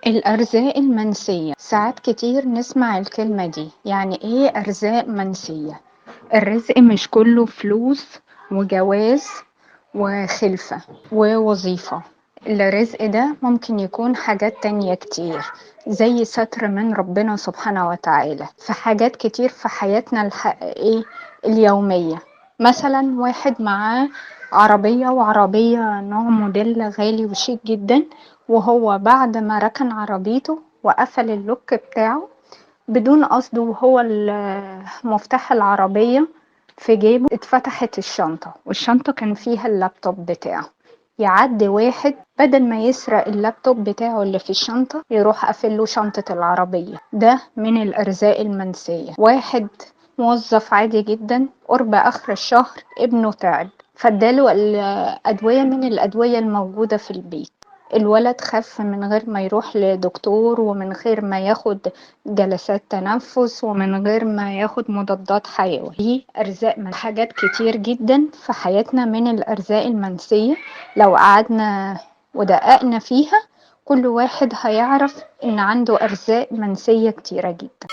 الأرزاق المنسية، ساعات كتير نسمع الكلمة دي. يعني ايه أرزاق منسية؟ الرزق مش كله فلوس وجواز وخلفة ووظيفة. الرزق ده ممكن يكون حاجات تانية كتير، زي ستر من ربنا سبحانه وتعالى في حاجات كتير في حياتنا الحقيقية اليومية. مثلا واحد معاه عربية، وعربية نوع موديل غالي وشيك جدا، وهو بعد ما ركن عربيته وقفل اللوك بتاعه بدون قصده، وهو مفتاح العربية في جيبه، اتفتحت الشنطة، والشنطة كان فيها اللابتوب بتاعه. يعدي واحد بدل ما يسرق اللابتوب بتاعه اللي في الشنطة، يروح قافل له شنطة العربية. ده من الأرزاق المنسية. واحد موظف عادي جدا، قرب آخر الشهر ابنه تعب، فاداله الأدوية من الأدوية الموجودة في البيت. الولد خف من غير ما يروح لدكتور، ومن غير ما ياخد جلسات تنفس، ومن غير ما ياخد مضادات حيوية. دي أرزاق من حاجات كتير جدا في حياتنا من الأرزاق المنسية. لو قعدنا ودققنا فيها كل واحد هيعرف إن عنده أرزاق منسية كتيرة جدا.